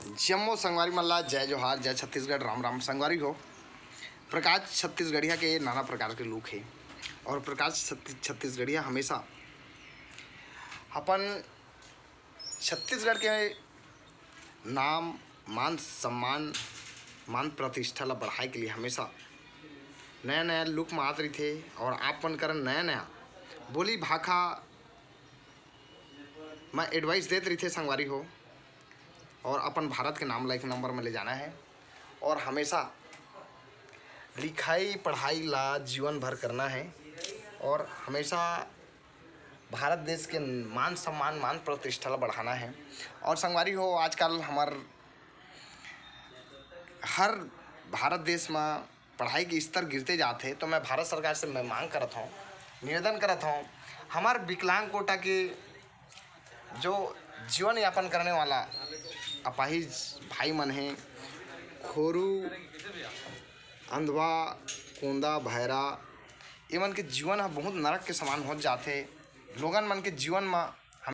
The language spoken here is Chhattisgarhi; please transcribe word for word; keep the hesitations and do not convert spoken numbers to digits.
जम्मो संगवारी मन ला जय जोहार, जय छत्तीसगढ़, राम राम संगवारी हो। प्रकाश छत्तीसगढ़िया के नाना प्रकार के लुक हे और प्रकाश छत्ती-, छत्तीसगढ़िया हमेशा अपन छत्तीसगढ़ के नाम, मान सम्मान, मान प्रतिष्ठा ला बढ़ाए के लिए हमेशा नया नया लुक में आत रहिथे और आप मन करन नया नया बोली भाखा में एडवाइस देत रहिथे संगवारी हो। और अपन भारत के नाम ला एक नंबर में ले जाना है और हमेशा लिखाई पढ़ाई ला जीवन भर करना है और हमेशा भारत देश के मान सम्मान, मान प्रतिष्ठा ला बढ़ाना है। और संगवारी हो, आजकल हमर हर भारत देश में पढ़ाई के स्तर गिरते जात हे, तो मैं भारत सरकार से मैं मांग करत हूँ, निवेदन करत हूँ, हमार विकलांग कोटा के जो जीवन यापन करने वाला अपाहिज भाई मन हे, खोरू, अंधवा, कोंदा, भैरा, ये मन के जीवन ह बहुत नरक के समान होत जात हे। लोगन मन के जीवन म